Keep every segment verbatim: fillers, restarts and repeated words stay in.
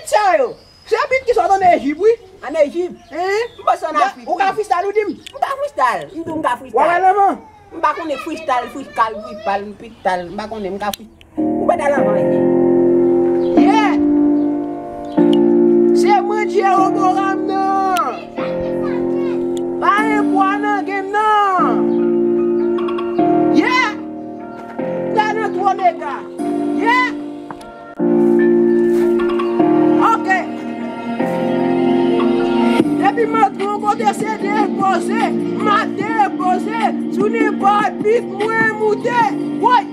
Sa yo, se bit ki sot ann Ejip, wi. Ann Ejip? Hein? M panse ann Afrik, ou ka freestyle, ou di m? M ka freestyle. M di w m ka freestyle. W a wè l anvan? M pa konnen freestyle, freestyle, freestyle, freestyle. M pa konnen, m ka freestyle. Ou pa t al anvan, ye. Yeah! Se mwen Jeroboam nan. Pa gen pwa nan game nan. Yeah! Gade nan twò, nèg la. Yeah! Ok. Depi m antre yon kote, se depoze. M ap depoze. Sou nenpòt bit mwen moute. Woy!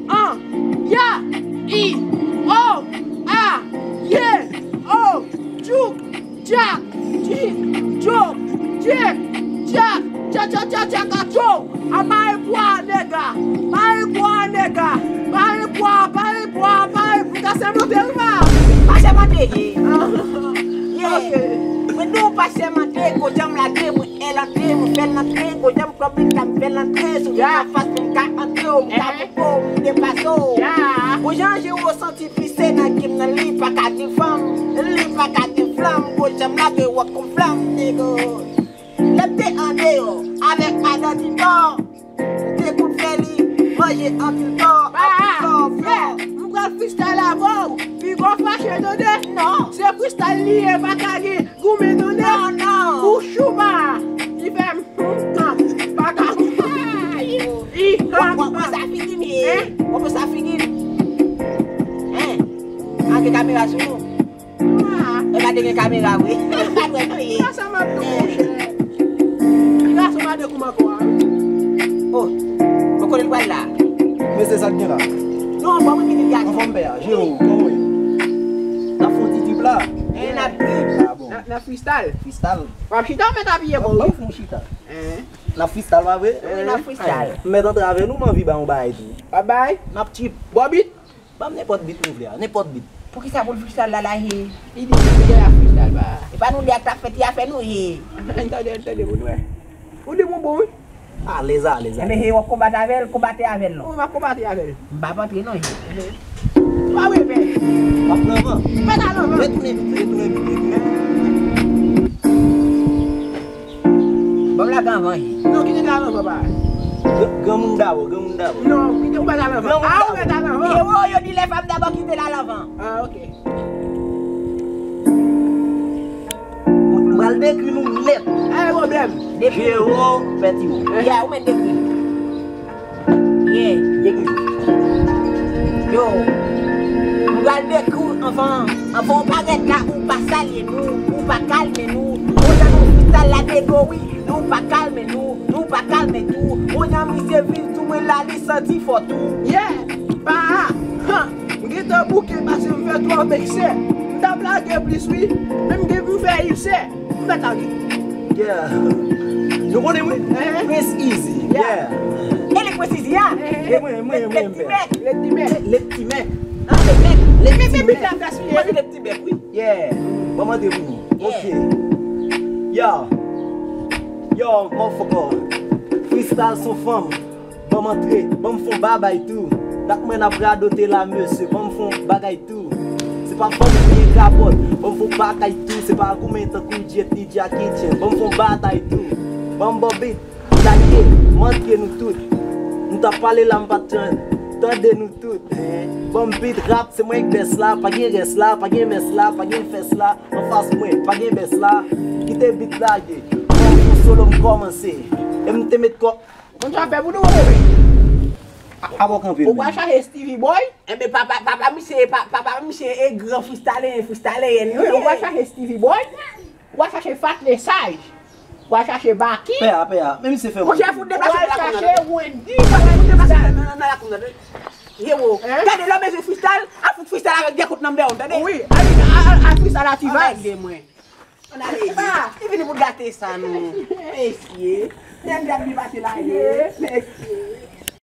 An, ya, i, o, a, ye, o, tchouk, tchak, tchik, tchok, tchek, tchak, tcha, tcha, tcha, tcha, ka, tcho. A pa e pwa, nèg la. Pa e pwa, nèg la. Pa e pwa, pa e pwa, pa e pwa. Ka sèmante, wi, pa. Pa sèmante, ye. Ah. Ye. Ok. Mwen di w pa sèmante, gwo djanm lage, mwen èl antre, mwen fè l antre, gwo djanm pran bit la, m fè l antre, sou bit anfas mwen, m ka antre, m ka poko, m depase w. Bon jan Jero santi pise nan game nan, li pa ka di fanm, li pa ka di flanm, gwo djanm lage wòk kon flanm, nèg. Lè m te andeyò avèk madan Titò, m te konn fè li manje anpil tò, anpil tò, flò. M pral freestyle avè w, piga w fache tande. Non. Se freestyle li ye, pa ka gen goumen tande. Non, non. Kou chouba, li fè m pa ka. Ih, wap wè sa figi m ye. Wap wè sa figi m. Hein? Antre kamera sou nou. E pa te gen kamera vre. Pa t wè nou ye. Sa sa m ap di w, monchè. Piga sou pa de kou m ankò a. Oh, mwen konnen l pral la. Men se sa k gen la. Non, bon, mwen pitit gason. Anfòm pè a, Jero, kòman w ye? N ap fè yon ti trip la. Eh, n ap trip. Ah, bon. N ap, n ap freestyle. Freestyle. W ap chita ou mèt apiye bò wi? Ban m fè yon chita. Eh. N ap freestyle, pa vre? Wi, n ap freestyle. M mèt antre avè nou, m anvi bay yon bagay tou. W ap bay? N ap trip. Bò bit? Ban m nenpòt bit nou vle a, nenpòt bit. Poukisa pou l freestyle la, la, he? Li di, li di, l ap freestyle, ba. E pa nou de ak t ap fè ti afè nou, he. Ann tande, ann tande, pou nou wè. Ou di m ou bon, wi. Alèz, alèz, alèz. Enben, he, w ap konbat avè l, konbate avè l, non. Wi, m ap konbate avè l. M p ap antre, non, he. Pa wè, pè. W ap nan van. Mèt al anvan. Retounen vit, retounen vit, retounen vit. Ban m lage anvan, he. Non, kite l al anvan, ba. Gr-, granmoun dabò, granmoun dabò. Non, kite ou mèt al anvan. Granmoun dabò. Ah, ou mèt al anvan. Yo, yo di lè fanm dabò, kite l al anvan. Ah, ok. M pral dekri nou nèt. Pa gen pwoblèm. Dekri nou. Jero Pètiwo. Ya, ou mèt dekri nou. Yeah. Dekri. Yo. M pral dekri w anvan, anvan w parèt la, ou pa salye nou, ou pa kalme nou. Ou jan nou freestyle la, nego, wi, nou pa kalme nou, nou pa kalme tou. Ou jan misye vin sou mwen la, li santi fò tou. Yeah. Pa. Ha. M gentan bouke paske m fè twòp eksè. M t ap lage plis, wi. Men m gen pou m fè eksè. Mwen ta di. Yeah. Nou konnen mwen? Eh. Prince Easy. Yeah. Yeah. E li Prince Easy a? Eh. E mwen, mwen, mwen, mwen. Lèt ti mèk. Lèt ti mèk. Lèt ti mèk. Ah, lèt mèk. Lèt ti mèk. Mwen se bit la gaspiye. Mwen se lèt ti mèk, wi. Yeah. Ban m antre pou nou. Yeah. Ok. Yo. Yo, motherfucker. Freestyle sou fanm. Ban m antre, ban m fon bagay tou. Dat mwen ap radote la, mesye, ban m fon bagay tou. Se pa fanm ki gen kapòt, ban m fon bagay tou. Se pa goumen tankou Jet ni Jackie Chan, ban m fon batay tou. Ban m bò bit, lage, m antre nou tout. M t ap pale la, m pa t tande nou tout. Ban m bit rap, se mwen k bès la, pa gen rès la, pa gen mès la, pa gen fès la, anfas mwen, pa gen bès la. Kite bit lage, ban m fon solo, m kòmanse. E m te met kò Konn sa fè pou nou, wi. A, a, bon, kanpe. Ou pral chache Stevie Boy? Enben, papa, papa misye, pa-, papa misye e gran freestyler, freestyler, wi, ou pral chache Stevie Boy. Ou pral chache Fat Lesage. Ou pral chache Baky. Pè a, pè a. Men misye fè. Monchè, fout deplase nan lakou nan. Ou pral chache Wendy. Fout deplase nan, nan, nan lakou nan. Yewo. Hein? Gade lè w bezwen freestyle, al fout freestyle avèk Dèkout Number One, tande? Wi, al, al, al, al freestyle a T-Vice. Ann ale, ye. Li vini pou gate sa, non. Mesye. Nèg gad li pase la, ye. Mesye.